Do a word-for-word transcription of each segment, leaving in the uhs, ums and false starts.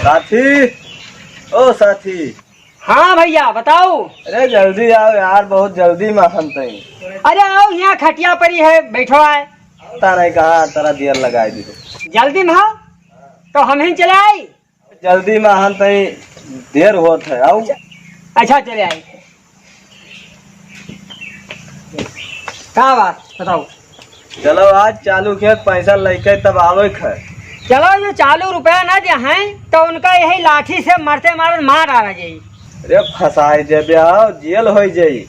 साथी, ओ साथी। हाँ भइया, बताओ। अरे जल्दी आओ यार, बहुत जल्दी मा हन तई। अरे आओ, यहाँ खटिया परी है, बैठो आए। पता नहीं कहाँ तारा दियर लगाए दी। जल्दी मा हो, तो हम ही चले आई। जल्दी मा हन तई, देर होत है, आओ। अच्छा, चले आई। का बात बताओ? चलो आज चालू के पैसा लइके तब आवे क है। चलो, जो चालू रुपया ना दे हैं, तो उनका यही लाठी से मरते मारत मार डाला जाई। अरे फंसाई देबे, आओ, जेल होई जाई।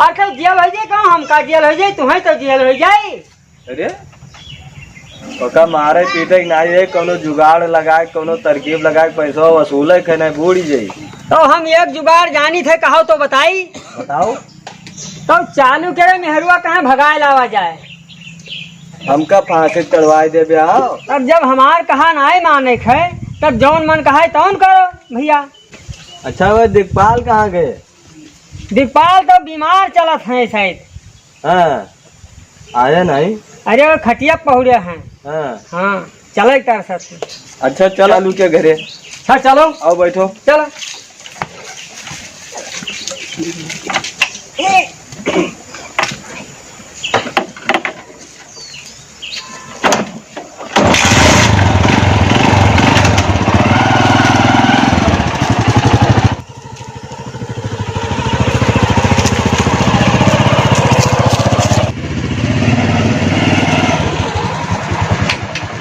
और तो जेल होई जाई, कहूँ हमका जेल होई जाई, तुम्हें तो जेल होई जाई। अरे, ओका मारे पीटे के नाई है, कौनो जुगाड़ लगाए, कौनो तरकीब लगाए, पैसा वसूले के नहीं, बूड़ी जाई। तो हम एक जुगाड़ जानी थे, कहो तो बताई। बताओ। तो चालू करे मेहरुआ कहाँ भगाए लावा जाए? हमका फांसी चढ़वाए देबे, आओ। तब जब हमार कहा नाई माने खे, तब जौन मन कहा है तौन करो भइया। अच्छा, वो दिखपाल कहाँ गए? दिखपाल तो बीमार चलत हैं शायद। हाँ, आया नहीं। अरे वो खटिया पहुड़े हैं। हाँ। हाँ, चले तार साथ में। अच्छा, चल आलू के घरे। हाँ, चलो। आओ बैठो। चलो।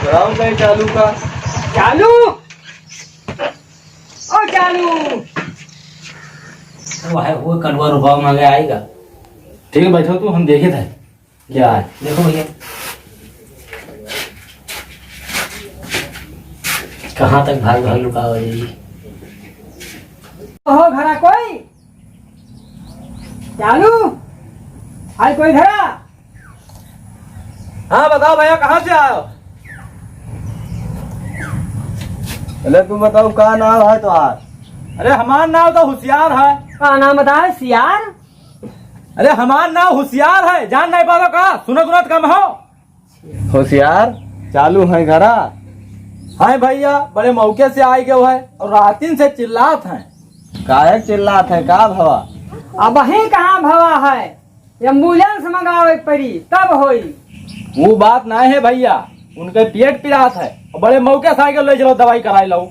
कराओ नहीं चालू का। चालू? ओ चालू। वो है, वो कड़वा रुपया मांगे आएगा। ठीक है, बैठो तू, हम देखे थे। क्या है? देखो भइया, कहाँ तक भाग भाग लुकावा जाई। हो घरा कोई? चालू? आई कोई घरा? हाँ, बताओ भइया, कहाँ से आयो? अरे, तू बताओ, का नाम है तोहार? अरे, हमार नाम तो हुसियार है। का नाम बताए, सियार? अरे, हमार नाम हुसियार है, जान नहीं पावो का? सुनत उनत कम हो। होशियार, चालू है घरा? हाँ भइया, बड़े मौके से आए गए है और रातिन से चिल्लात हैं। काहे चिल्लात है, का भवा? अबहीं कहाँ भवा है, ambulance मंगावे पड़ी तब होई। वो बात ना है भइया, उनके पेट पिरात है और बड़े मौके से आए गए, ले चलो दवाई कराए लो।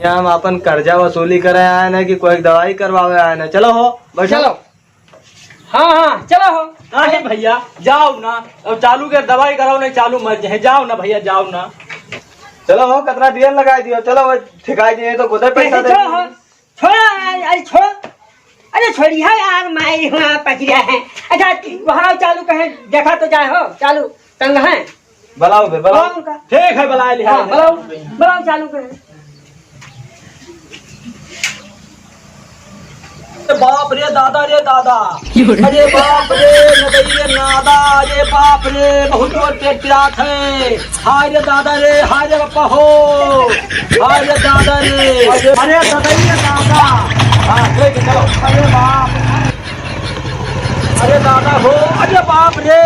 यहाँ हम अपन कर्जा वसूली करे आए ना कि कोई दवाई करवावे आए ना। चलो हो, बैठो। चलो। हाँ, हाँ, चलो हो। काहे भइया, जाओ ना, अब चालू के दवाई कराओ, नहीं चालू मर जाए, जाओ ना भइया, जाओ ना। चलो हो, कतना देर लगाई दियो, चलो वो ठिकाई दिए तो खुदे पैसा दे। चलो हो, छोड़ो, अरे छोड़ो, अरे छोड़िया यार, माई हुआ पकड़िया है। अच्छा, वहाँ चालू कहे, देखा तो जाए हो, चालू तंग है। बुलाओ बे, बुलाओ। बुलाओ उनका। ठीक है, बुला लिया। हाँ, बुलाओ, बुलाओ, चालू करें। बाप रे दादा रे दादा। अरे बाप रे, नदई रे नादा, अरे बाप रे, बहुत जोर पेट पिरात है। हाय रे दादा रे, हाय रे बापा हो। हाय रे दादा रे। अरे नदई रे नादा। हाँ, ठीक है, चलो। अरे बाप। अरे दादा हो, अरे बाप रे,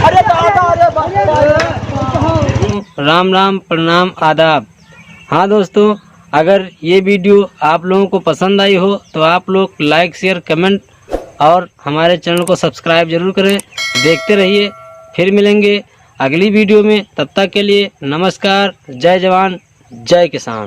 अरे दादा, अरे बाप रे। राम राम, प्रणाम, आदाब। हाँ दोस्तों, अगर ये video आप लोगों को पसंद आई हो तो आप लोग like, share, comment और हमारे channel को subscribe जरूर करें। देखते रहिए, फिर मिलेंगे अगली video में। तब तक के लिए नमस्कार, जय जवान, जय किसान।